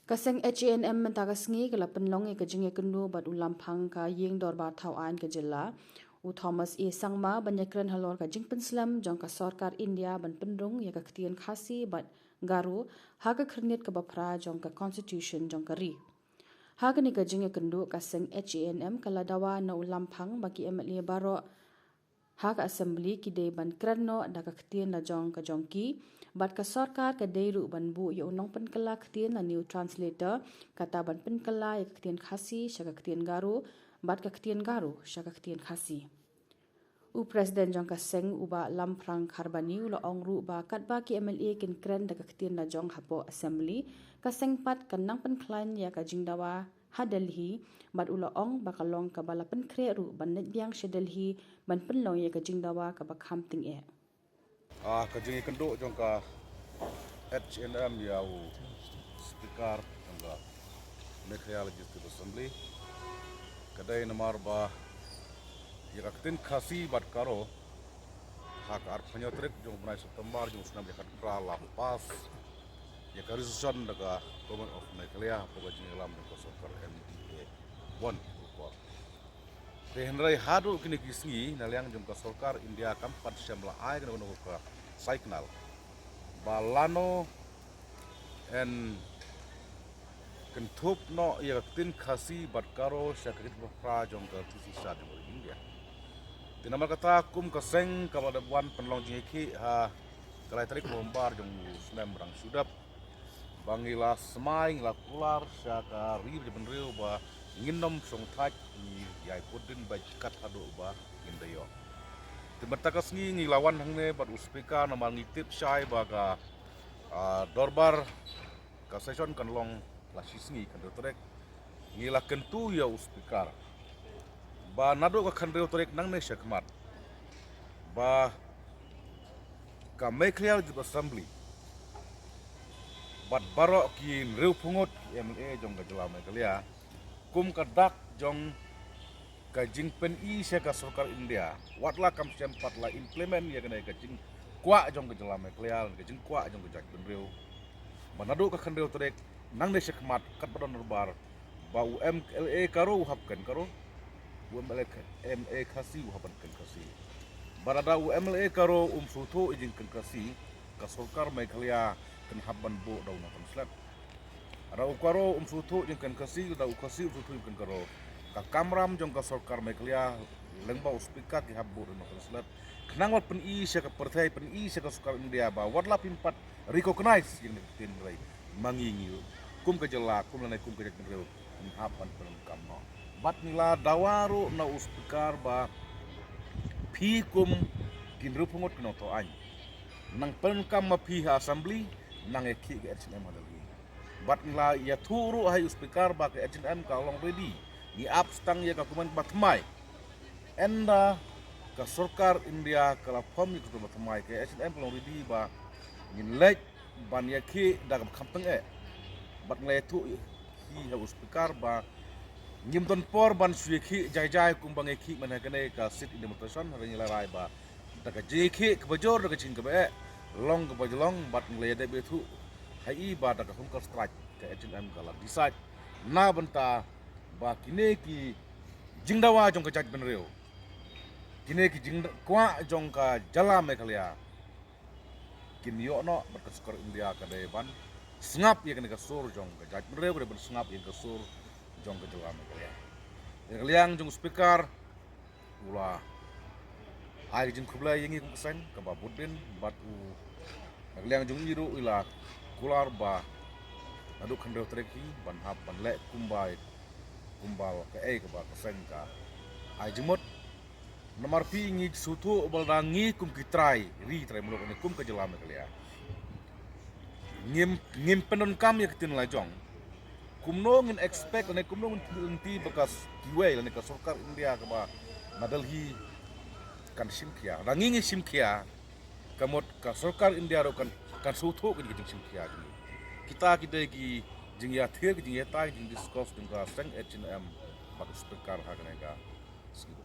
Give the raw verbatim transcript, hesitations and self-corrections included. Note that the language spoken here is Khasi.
Ka seng H A N M mynta ka sngi ka la pynlong ïa ka jingïakynduh bad u Lamphang ka ïing dorbar thaw aiñ ka jylla, u Thomas A Sangma, ban ïakren halor ka jingpynslem jong ka sorkar India ban pynrung ïa ka ktien Khasi bad Garo ha ka khyrnit kaba phra jong ka constitution jong ka ri. Ha kane ka jingïakynduh, ka seng H A N M ka la dawa na u Lamphang ba ki M L A baroh ha ka assembly ki dei ban kren noh da ka ktien la jong ka jong ki, bad ka sorkar ka dei ruh ban buh ïa u nongpynkylla ktien lane u translator, kata ban pynkylla ïa ka ktien Khasi sha ka ktien Garo, bad ka ktien Garo sha ka ktien Khasi. U president jong ka seng, u Bah Lamphrang Kharbani, u la ong ruh ba katba ki M L A kin kren da ka ktien la jong hapoh assembly, ka seng pat kan nang pynkhlaiñ ïa ka jingdawa ha Delhi, bad u la ong ba ka long kaba la pynkhreh ruh ban leit biang sha Delhi ban pynlong ïa ka jingdawa kaba kham tyngeh. Ah, ka jingïakynduh jong ka H A N M ïa u speaker jong ka Meghalaya Legislative Assembly ka dei namar ba ïa ka ktien Khasi bad Garo ha ka arphew hynñiew tarik jong u bnai September jong u snem ïa ka phra la pass ïa ka resolution da ka Government of Meghalaya hapoh ka jingïalam jong ka sorkar M D A one. Te hynrei haduh kine ki sngi na liang jong ka sorkar India kam pat shym la ai kano kano ka signal ba lano yn kynthup noh ïa ka ktien Khasi bad Garo sha ka khyrnit ba phra jong ka constitution jong ka ri India. Te namar kata kum ka seng kaba la dep wan pynlong jingïakhih ha ka lai tarik November jong u snem ba dang shu dep, ba ngi la smai, ngi la kular sha ka ri bad ka jaitbynriew ba ngin ym shong thait, ngi ïai bud dien beit kat haduh ba ngin da ïoh. Te mynta ka sngi ngi la wan hangne bad u speaker namar ngi tip shai ba ka, ah, dorbar ka session kan long la shi sngi, ka hynriew tarik. Ngi la kyntu ïa u speaker ba naduh ka khynriew tarik nangne sha khmat ba ka Meghalaya Legislative Assembly bad baroh ki hynriewphew ngut ki M L A jong ka jylla Meghalaya, kum ka dak jong ka jingpyni sha ka sorkar India, wat la kam shym pat la implement ïa kane ka jingkwah jong ka jylla Meghalaya, ka jingkwah jong ka jaitbynriew, ba naduh ka khynriew tarik nangne sha khmat katba don dorbar, ba u M L A Garo u hap kren Garo, u M L A K-, M L A Khasi u hap ban kren Khasi. Ba lada u M L A Garo um sngewthuh ïa jingkren Khasi, ka sorkar Meghalaya kan hap ban buh da u nongtranslate. Lada u Garo um sngewthuh ïa jingkren Khasi, lada u Khasi um sngewthuh ïa jingkren Garo, ka kamram jong ka sorkar Meghalaya lyngba u speaker ki hap buh da u nongtranslate. Khnang wat pyni sha ka pyrthei, pyni sha ka sorkar India ba wat la phim pat recognize ïa kane ka ktien, hynrei ma ngi, ngi ruh kum ka jylla, kum lane kum ka jaitbynriew, ngi hap ban pyndonkam noh. Bad ngi la dawa ruh na u speaker ba phi kum ki hynriewphew ngut ki nongthaw aiñ, nang pyndonkam ma phi ha assembly, nang ïakhih ka H A N M ha Delhi. Bad ngi la ïathuh ruh ha u speaker ba ka H A N M ka long ready, ngi ap tang ïa ka kumne ba thymmai. Ynda ka sorkar India ka la form ïa ka kyntur ba thymmai, ka H A N M ka long ready ba ngin leit ban ïakhih da kaba kham tyngeh. Bad ngi la ïathuh hi ha u speaker ba ngim don por ban shu ïakhih jai jai kumba ngi ïakhih mynta kane ka seat in demonstration, hynrei ngi la rai ba da ka jingïakhih kaba jur, da ka jingkaba eh, long kaba jlong, bad ngi la ïadep ïathuh ha i ba da ka hunger strike ka H A N M ka la decide na bynta ba kine ki jingdawa jong ka jaitbynriew, kine ki jingkwah jong ka jylla Meghalaya kin ïoh noh, bad ka sorkar India ka dei ban sngap ïa kane ka sur jong ka jaitbynriew, ka dei ban sngap ïa ka sur jong ka jylla Meghalaya. Ïa ka liang jong u speaker u la ai ka jingkhublei ïa ngi kum ka seng kaba bud dien, bad u, ïa ka liang jong i ruh i la kular ba naduh ka hynriew tarik hi ban hap ban leh kumba, kumba kaei kaba ka seng ka ai jingmut. Namar phi, ngi sngewthuh ba lada ngi kum ki trai ri trai muluk ne kum ka jylla Meghalaya ngim, ngim pyndonkam ïa ka ktien la jong, kumno ngin expect lane kumno ngin lynti ba ka kiwei lane ka sorkar India kaba na Delhi kan shim khia? Lada ngi ngi shim khia, ka mut ka sorkar India ruh kan, kan sngewthuh ka jingshim khia jong ngi. Kita ki dei ki jingïathir, ki jingïatai, ki jingdiscuss jong ka seng H A N M bad u speaker ha kane ka sngi.